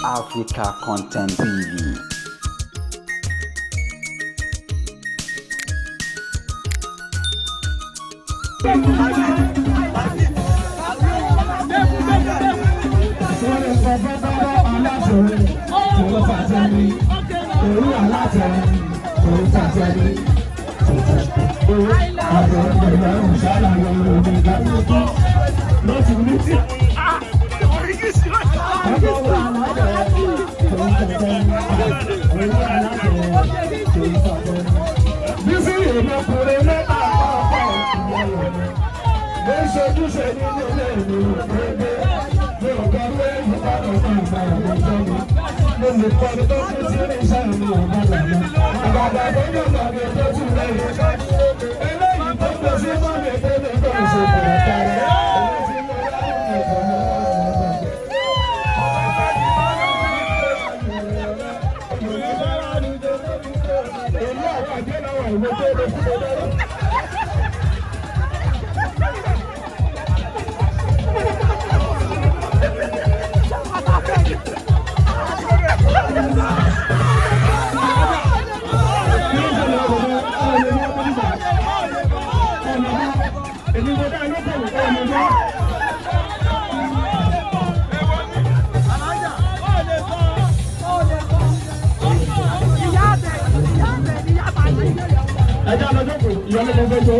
Africa Content TV. Bísí ìmọ̀kùnrin mẹ́ta ọ̀pọ̀ ló ń ṣojúṣe nínú ilé ìlú gbogbo. Mi ò gbọ́ pé ìbátan fún ìgbà ìgbà mi. Mo lè kọ́ni tó kú sí ní iṣẹ́ mi ò gbọ́dọ̀ lọ. Àgbàgbà tó ní ọ̀nà mi tó tún lẹ́yìn. Eléyìí tó gbé sí mọ́mi tó ní kó ṣe bẹ̀rẹ̀ kárẹ̀. Èyí tí mo yá ní ìfọ̀mọ́. Èmi àwọn àjẹ́ náà wà ìwé tó lè fún mi lọ́rùn. Ẹja lọ jókòó, ìyá ló fẹ́ jó.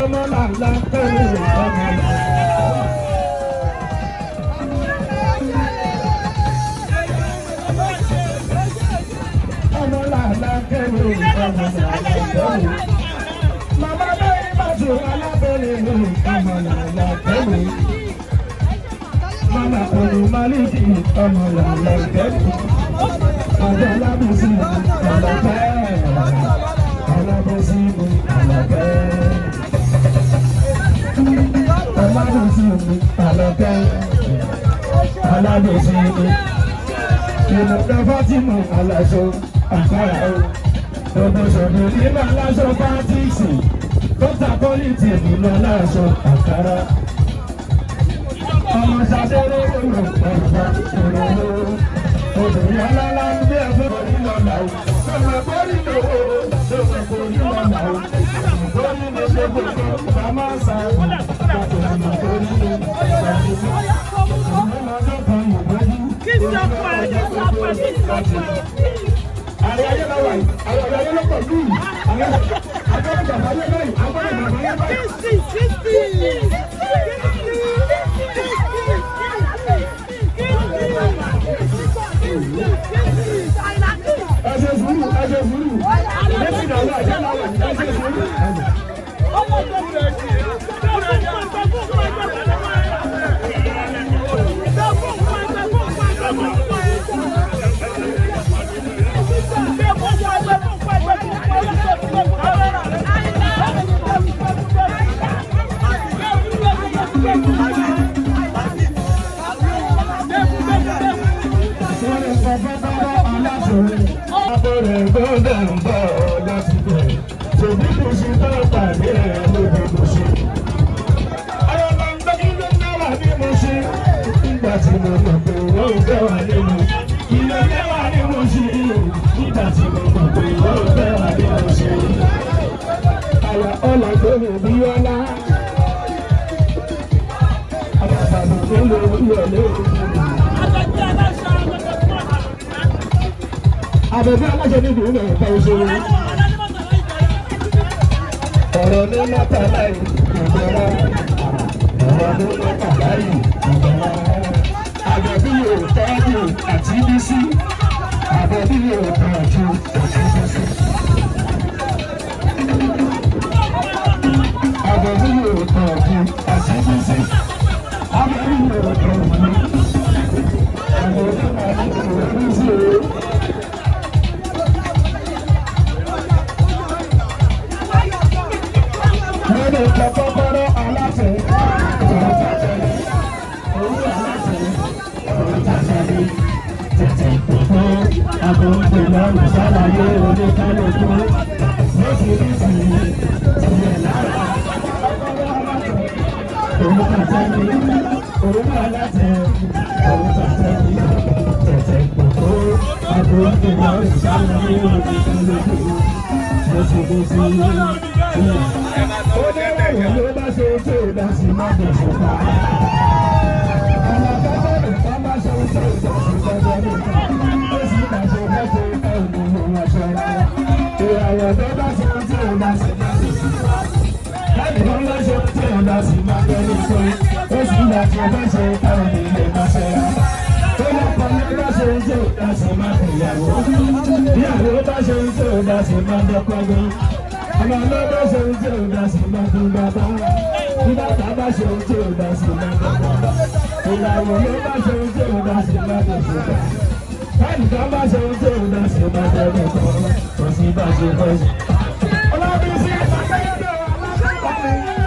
Ọmọ làlá pẹ̀lú ọmọ làlá. Ọmọ làlá pẹ̀lú ọmọ làlá pẹ̀lú. Màmá bẹ́ẹ̀ bá tún alábẹ́rẹ́ lò ọmọ làlá pẹ̀lú. Mama kò maliki ọmọ làlá pẹ̀lú. Àjọ alábùsí àlàpẹ́. Alábùsí àlàpẹ́. Alábùsí àlàpẹ́. Alábùsí ìmọ̀dá Fátímù aláṣọ àkàrà o. Gbogbo ṣòfin nígbà aláṣọ pátìsì tó ta pọ́lìtì nínú aláṣọ àkàrà. Ọmọ ṣàṣẹ́rẹ́ olùkọ́ ìrọ̀lọ́. Obìnrin ọlọ́lá ń gbé ẹgbẹ́ orí lọ́la o. Sọ̀rọ̀ kórì lówó, sọ̀rọ̀ kórì lọ́la o. Kórì ló ṣe gbogbo, bàmá sá. Bàtò àmà kórì ló. Ààrẹ ayé la wà yìí, ààrẹ ayé ló pọ̀ jù. Àgbọ̀dọ̀ bàbá ayé báyìí, àgbọ̀dọ̀ bàbá ayé báyìí. Ẹ ṣe sùúrù, ẹ ṣe sùúrù. Lẹ́sìn àwọn àjẹ́ la wà yìí, ẹ ṣe sùúrù. Abọ́rẹ̀ gbọ́dọ̀ ń bọ̀ láti bẹ̀. Tòbí kò sí tó pàdé ẹ̀ lóbi kò sí. Ayọ̀lá ń gbé kí ló ń náwà bí mo ṣe. Nígbà tí mo mọ̀ pé ó ń fẹ́ wà nínú. Kí ló ń fẹ́ wà ní mo ṣe? Nígbà tí mo mọ̀ pé ó ń fẹ́ wà ní mo ṣe. Àyà ọ̀là tó mi bí ọlá. Àbàbà tó lè wúyọ̀ lé. Àbẹ̀bí aláṣẹ níbi ìlú ẹ̀ka ìṣòro. Ọ̀rọ̀ ní mọ́tàlá ìjọba. Ọ̀rọ̀ ní mọ́tàlá ìjọba. Àbẹ̀bí yóò tọ́jú àti bísí. Àbẹ̀bí yóò tọ́jú àti bísí. Àbẹ̀bí yóò tọ́jú àti bísí. Àbẹ̀bí yóò tọ́jú. Àbẹ̀bí yóò tọ́jú. Nínú ìjọ kọ́kọ́rọ́ aláṣẹ, owó aláṣẹ, òǹtàṣẹ́ni, tẹ̀tẹ̀ pọ̀pọ̀, àbòǹdè lọ́rùn sálàyé oníkálukú, lóṣìṣì. Òun aláṣẹ, òun tàṣẹ ní tẹ̀tẹ̀ kòkó. Àbúrò ìṣàlẹ̀ ní òbí lójú. Ó ní wọ̀nyí ló bá ṣe tí ò dá sí má bẹ̀ ṣùgbọ́n. Àlàkàtà nìkan bá ṣe tí ò dá sí gbọ́dọ̀ nìkan. Ó sì bá ṣe bá ṣe ká òun òun aṣọ rárá. Ìràwọ̀ tó bá ṣe tí ò dá sí má bẹ̀ ṣùgbọ́n. Láti bá ṣe tí ò dá sí má bẹ̀ nìkan. Ó sì bá ṣe bá ṣe ká òun òun aṣọ rárá. Tó lọ́kọ̀ ló bá ṣe tí ò dá sí má bẹ̀ ìyàwó. Ìyàwó bá ṣe tí ò dá sí má dọ́kọ́ gan. Ọmọ ló bá ṣe tí ò dá sí má fún bàbá. Bí bàbá bá ṣe tí ò dá sí má bàbá. Ìyàwó ló bá ṣe tí ò dá sí má bẹ̀ ṣùgbọ́n. Báyìí bá ṣe tí ò dá sí má bẹ̀ nìkan. Kò sí bá ṣe fẹ́ ṣe. Ọlábísí Akẹ́yẹ̀dẹ̀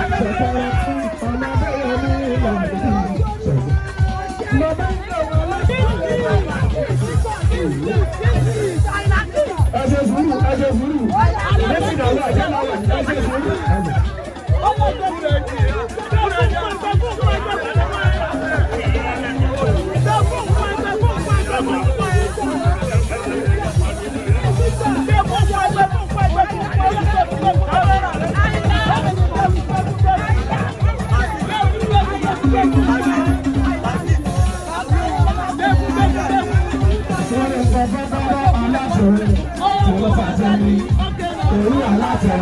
aláṣẹ́kọ̀ọ́ mi. Ẹ ṣe sùúrù, ẹ ṣe sùúrù. Lẹ́sìn náà wà, jẹ́ náà wà, ẹ ṣe sùúrù. Sọ́dọ̀ sọ fẹ́ bá aláṣẹ tòun fàṣẹ ní. Òun aláṣẹ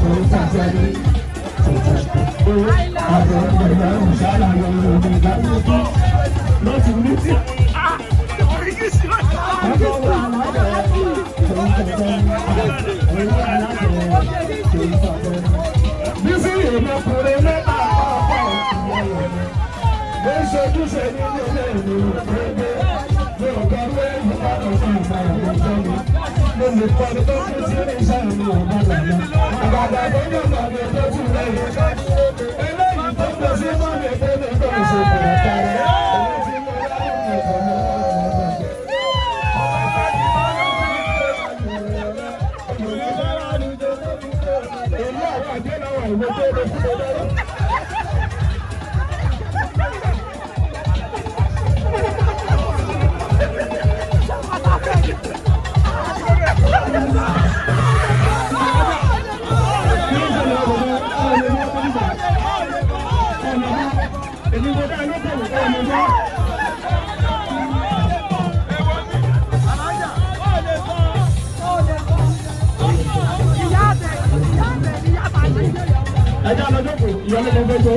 tòun fàṣẹ ní. Àbọ̀ ìgbẹ̀rẹ̀ òṣàlàyé omi ìgbàlódé lọ́tún ní tí. Ọjọ́ aláṣẹ tòun fàṣẹ ní. Òun aláṣẹ tòun fàṣẹ ní. Bísí ìmọ̀kùnrin mẹ́ta ọ̀pọ̀ ìyá rẹ̀. Ó ń ṣojúṣe nínú ilé ìlú gbogbo. Mi ò gbọ́ pé ìbátan fún ìbára mi jẹ́ mi. Mo lè kọ́ ní tó kú sí ní iṣẹ́ mi ò bá lọ. Àgbàgbà tó ní ọ̀nà mi tó tún lẹ́yìn. Eléyìí tó gbé sí mọ́ mi tó ní tó ń ṣe kọ̀ọ̀kan. Èyí tí mo yá ní ìfọ̀ mi lọ́wọ́ ọ̀gbọ̀n. Èmi àwọn àjẹ́ náà wà ìwé tó lè fún mi lọ́wọ́. Ẹja lọ jókòó, ìyọlé lọ fẹ́ tó.